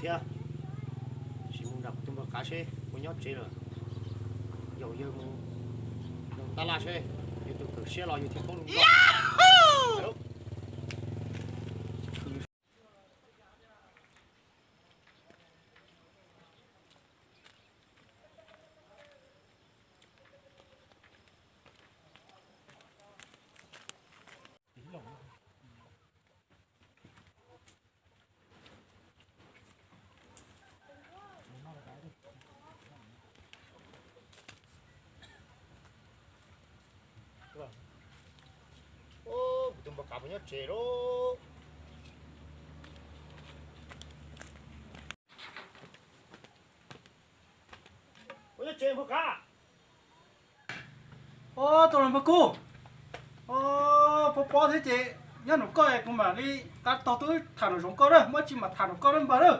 Thiab, sim mus nram kuv tus npawg qav seb puas nyob tsev lawm. Yaum yawg mus nrog tab laj seb yog tus kawm siab los yog thiaj paub lus. Kuv tus npawg qav puas nyob tsev lauj? Puas nyob tsev npawg qav? Tus los npawg Kub, pob pob thiab ces nyob nraum koj kuv mam li qab tog tub tham nraum zoov koj na, muaj tsi mam tham nraum koj na npawg na.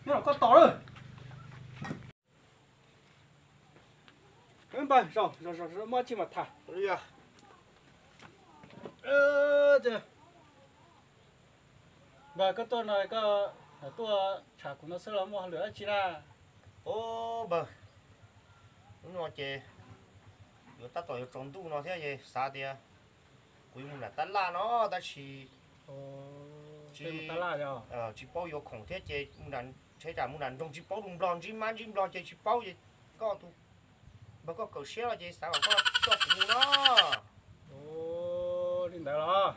Nyob nraum koj tos na. Npawg, muaj tsi mam tham. Npawg, koj tuaj no koj tuaj tsham kuv no xwb los muaj hauj lwm dab tsi na? Npawg, hnub no ces yuav tab tom yuav tsaus ntuj no thiab es xav tias kuv yuav mus nram tab laj no tab sis tsis paub yuav khoom thiab ces ntshe tsam mus nram nroog tsis paub lus nplog, ntsib mab ntsib nplog ces tsis paub ces koj tus npawg koj kawm siab los ces xav kom koj coj kuv mus no. Li ntawd los?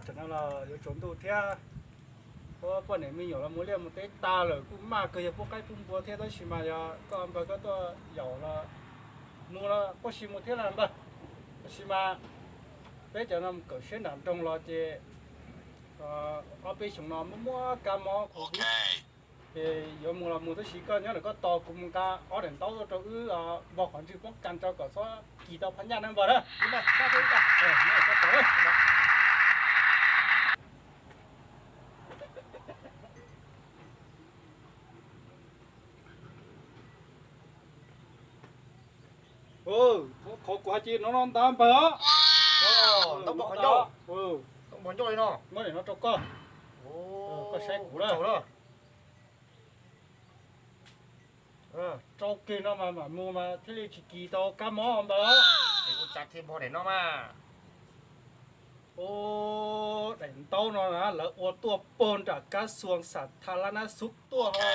Tam no los yuav tsaus ntuj thiab, poj niam me nyuam los mus liaj mus teb tag lawm kuj maj kawg yog pub qaib pub npua thiab tab sis mas yog koj npawg koj tuaj yaum los mus los koj sim mus thiab los npawg. Tab sis mas peb cov no mus kawm siab nram nroog los ces ob peb xyoos no muaj muaj kab mob covid, ces yuav mus los mus tab sis koj nyob ntawm koj tos kuv mus nqa ob daim ntaub tuaj rau wb npog qhov ntswg poob kas rau kom txhob kis tau phab nyaj na npawg na. Qhov kuv hais ces no no ntag npawg os. Muab daim no rau koj, koj saib kuv na. Rau kiag no mas mam mus mas thiaj li tsis kis tau kab mob npawg. Ua cas thiaj npog daim no mas? Daim ntaub no na lawv ua tuaj puag nram kab xuas xas tha lab nab xub tuaj ho,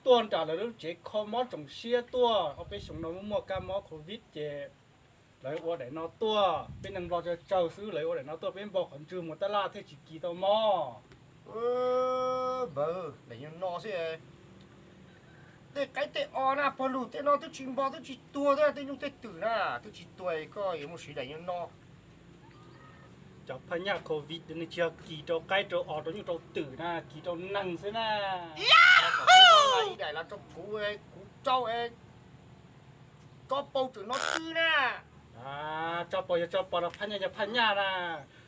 tuaj nram lawv lub tsev kho mob tsoom siab tuaj. Ob peb xyoos no muaj muaj kab mob covid ces lawv ua daim no tuaj, peb neeg nplog tsawg tsawg xwb lawv ua daim no tuaj peb npog qhov ntswg mus tab laj thiaj tsis kis tau mob. Npawg, daim no no xwb. Tej qaib tej os na pog lug tej no twb tsis npog twb tsis tuag thiab, tej nyuj tej twm na twb tsis tuag, koj yuav muaj siv daim no no. Cov phaj nyaj covid nws tsis yog kis rau qaib rau os rau nyuj rau twm na, kis rau neeg xwb na. Ib daim los rau kuv, kuv rau, tso pau tseem no xwb na. Tso pau yog tso pau, phaj nyaj yog phaj nyaj na.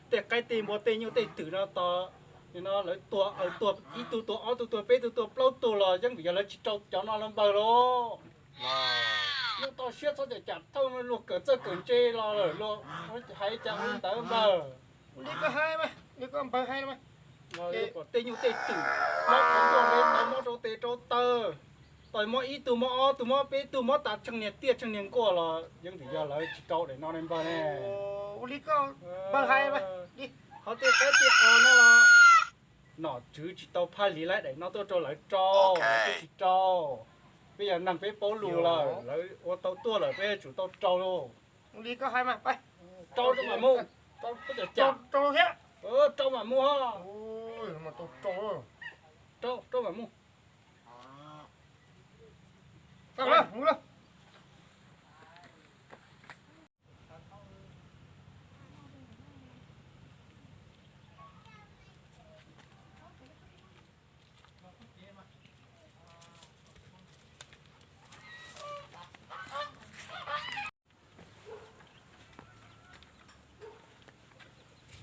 Tej qaib tej npua tej nyuj tej twm no tos no lawv tuag, tuag ib tug tuag ob tug tuag peb tug tuag plaub tug los yeej vim yog lawv tsis rau cov no los npawg lauj. Nyob toj siab txhob cam cam thawj luag kawm txawj kawm ntse los lawm luag hais cas ua li ntawd npawg. Li koj hais, li koj npawg hais. Tej nyuj tej twm mob qhov ncauj, mob rau tes rau taw, tos mob ib tug mob ob tug mob peb tug mob tas tsheej niag tiaj tsheej niag nkuaj los yeej vim yog lawv tsis rau daim no ne npawg ne. Ua li koj npawg hais. Qhov tej qaib tej os no los nom tswv tsis tau phaj li laib daim no tuaj rau lawv rau, lawv twb tsis rau. Peb yog neeg peb paub lus lawm, lawv ua tau tuaj lawm peb yuav tsum tau rau lauj. Li koj hais mas, rau rau mam mus. Rau thiab. Rau mam mus. Rau, rau mam mus.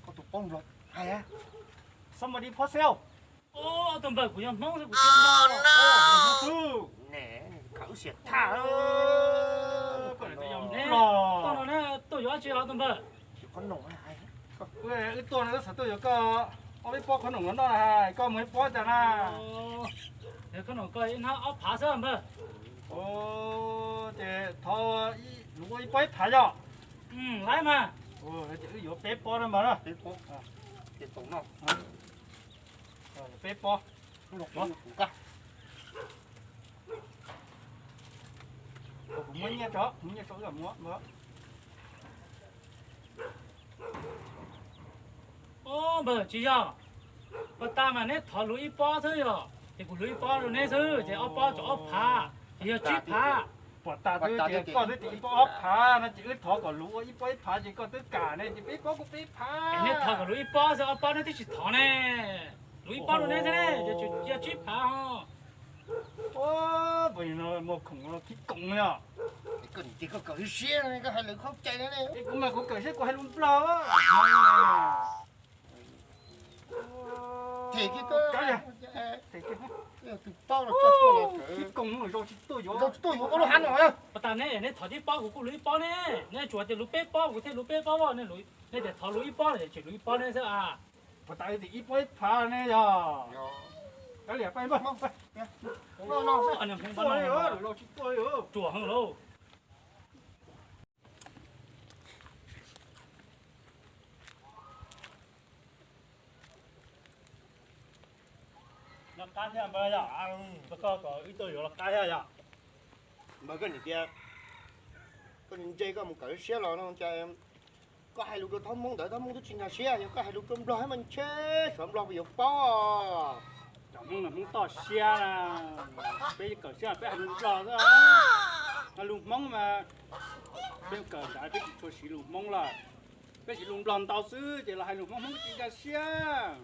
Koj tus paub nplog hais, somebody for sale. Tus npawg, kuv yog Hmoob xwb, kuv tsis yog npawg. Khaws wb xiam thaj. Tuaj no na, tuaj yuav dab tsi os tus npawg? Wb tuaj no xav tuaj yuav koj Ob peb pob qhob noom no noj na, koj mus ib pob tas na. Qhob noom koj ib hnab ob phav xwb npawg. Ces thov luv ua ib pob ib phav yog. Laib mas. Ces wb yuav peb pob na mas na. Peb pob. Kuv muab nyiaj tso, kuv muab nyiaj tso wb muab npawg. Npawg tsis yog, puas tas mas neb thov luv ib pob xwb yog, ces kuv luv ib pob rau neb xwb ces ob pob tso ob phav, ces yog tsib phav. Puas tas twb tias koj twb tias ib pob ob phav no ces wb thov kom luv ua ib pob ib phav ces koj twb kam ne ces peb pob kuj peb phav. Neb thov kom luv ib pob xwb ob pob neb twb tsis thov ne. Luv ib pob rau neb xwb ne, yog tsib phav ho. Puas no muaj khoom no khib koom yog. Koj kawm siab, koj hais lus khaub cai na. Kuv mas kuv kawm siab kuv hais lus Nplog. Them kiag koj, tus paub los tso tuaj los khib koom zoo tsis tuaj yuav, zoo tsis tuaj yuav koj lub hab no. Puas tas neb, neb thov tib pob kuv kuj luv ib pob ne. Neb tsuas tias luv peb pob kuv thiaj luv peb pob, neb tias thov luv ib pob ces tseem luv ib pob ne xwb a. Puas tas tias ib pob ib phav ne yog. Kav liam, peb npawg, tuaj li, los tsis tuaj li. Ruam heev lauj. Noj qab thiab npawg yog, npawg koj kom wb tuaj yuav los qab thiab yog. Npawg koj niam tias koj ntse koj mus kawm siab los no cas koj hais lus rau thab Hmoob ntawd thab Hmoob twb tsis nkag siab, yog koj hais lus rau Nplog thiab mas ntshe suav Nplog puas yuav paub. Cov Hmoob no Hmoob toj siab na, peb kawm siab peb hais lus Nplog xwb. Hais lus Hmoob mas peb kawm nrad peb tsis tshua siv lus Hmoob lawm, peb siv lus Nplog ntau xwb ces los hais lus Hmoob Hmoob twb tsis nkag siab.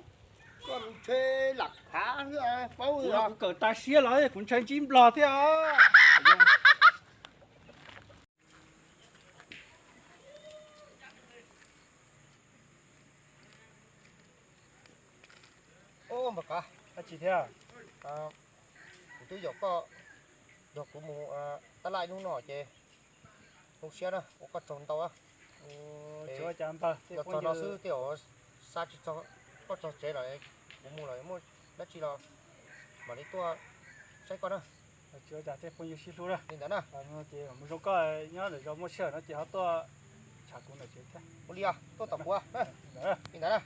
Koj ntshe lam khav xwb, paub. Kuv kawm tas siab los kuv ntshai ntsib Nplog thiab. Npawg Qav, dab tsi thiab? Kuv twb yaum koj nrog kuv mus tab laj ib hnub no ces zoo siab na, ua koj tsaug ntau. Txog no xwb tej zaum xa tsis txog koj txog tsev lawm, kuv mus lawm muaj dab tsi los mam li tuaj saib koj na. Tsis ua cas, tej phooj ywg sib hlub na. Li ntawd na. Ces mus zoo koj nyob ntawm zos muaj sij hawm no ces ho tuaj tsham kuv ntawm tsev thiab. Ua li os, tuaj tom kuv. Li ntawd na.